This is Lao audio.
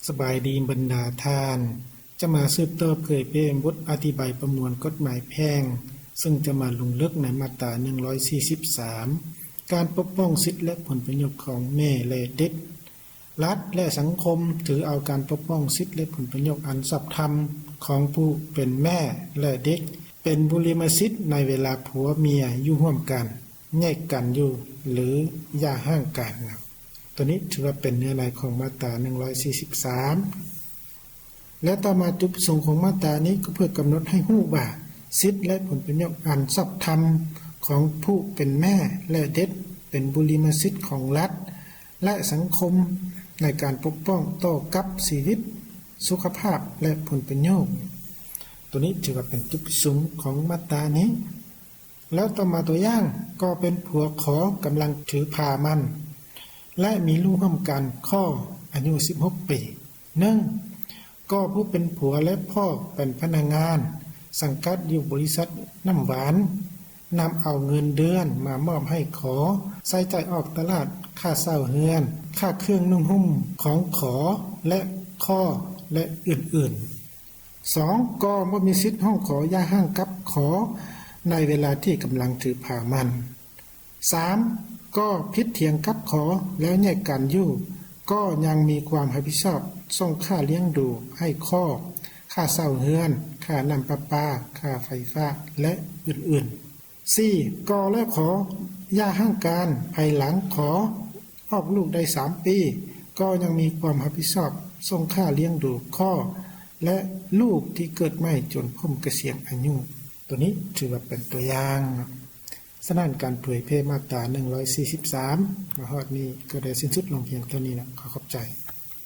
ສະບາຍດີບັນດາທ່ານ, ຈະມາສືບຕໍ່ເຜີຍແຜ່ບົດອະທິບາຍປະມວນກົດໝາຍແພ່ງ, ເຊິ່ງຈະມາລົງເລິກໃນມາດຕາໜຶ່ງຮ້ອຍສີ່ສິບສາມ ການປົກປ້ອງສິດ ແລະ ຜົນປະໂຫຍດຂອງແມ່ ແລະ ເດັກ. ລັດ ແລະ ສັງຄົມຖືເອົາການປົກປ້ອງສິດ ແລະ ຜົນປະໂຫຍດອັນຊອບທຳຂອງຜູ້ເປັນແມ່ ແລະ ເດັກ ເປັນບຸລິມະສິດໃນເວລາຜົວເມຍຢູ່ຮ່ວມກັນ, ແຍກກັນຢູ່ ຫຼື ຢ່າຮ້າງກັນ. ຕົວນີ້ຖືວ່າເປັນເນື້ອໃນຂອງມາດຕາໜຶ່ງຮ້ອຍສີ່ສິບສາມ ແລະ ຕໍ່ມາຈຸດປະສົງຂອງມາດຕານີ້ກໍເພື່ອກຳນົດໃຫ້ຮູ້ວ່າ ສິດ ແລະ ຜົນປະໂຫຍດອັນຊອບທຳຂອງຜູ້ເປັນແມ່ ແລະ ເດັກ ເປັນບຸລິມະສິດຂອງລັດ ແລະ ສັງຄົມໃນການປົກປ້ອງຕໍ່ກັບຊີວິດ, ສຸຂະພາບ ແລະ ຜົນປະໂຫຍດ. ຕົວນີ້ຖືວ່າເປັນຈຸດປະສົງຂອງມາດຕານີ້. ແລ້ວຕໍ່ມາຕົວຢ່າງ, ກໍເປັນຜົວຂໍກຳລັງຖືພາໝັ່ນ ແລະ ມີລູກຮ່ວມກັນ ຂໍ ອາຍຸສິບຫົກປີ. ໜຶ່ງ ກໍຜູ້ເປັນຜົວ ແລະ ພໍ່ເປັນພະນັກງານສັງກັດຢູ່ບໍລິສັດນ້ຳຫວານ, ນຳເອົາເງິນເດືອນມາມອບໃຫ້ຂໍ ໃຊ້ຈ່າຍອອກຕະຫຼາດ, ຄ່າເຊົ່າເຮືອນ, ຄ່າເຄື່ອງນຸ່ງຫົ່ມຂອງຂໍ ແລະ ຂໍ ແລະ ອື່ນໆ. ສອງ ກໍບໍ່ມີສິດຮ້ອງຂໍຢ່າຮ້າງກັບຂໍໃນເວລາທີ່ກຳລັງຖືພາໝັ່ນ. ສາມ ກໍຜິດຖຽງກັບຂໍແລ້ວແຍກກັນຢູ່ ກໍຍັງມີຄວາມຮັບຜິດຊອບສົ່ງຄ່າລ້ຽງດູໃຫ້ຂໍ, ຄ່າເຊົ່າເຮືອນ, ຄ່ານ້ຳປະປາ, ຄ່າໄຟຟ້າ ແລະ ອື່ນໆ. ສີ່ ກໍແລະ ຂໍຢ່າຮ້າງການ ພາຍຫຼັງຂໍອອກລູກໄດ້ສາມປີ ກໍຍັງມີຄວາມຮັບຜິດຊອບສົ່ງຄ່າລ້ຽງດູຂໍ ແລະ ລູກທີ່ເກີດໃໝ່ຈົນຄົບກະສຽນອາຍຸ. ຕົວນີ້ຖືວ່າເປັນຕົວຢ່າງເນາະ. ສະນັ້ນ ການເຜີຍແຜ່ມາດຕາໜຶ່ງຮ້ອຍສີ່ສິບສາມ ມາຮອດນີ້ກໍໄດ້ສິ້ນສຸດລົງພຽງເທົ່ານີ້ນະ. ຂໍຂອບໃຈ.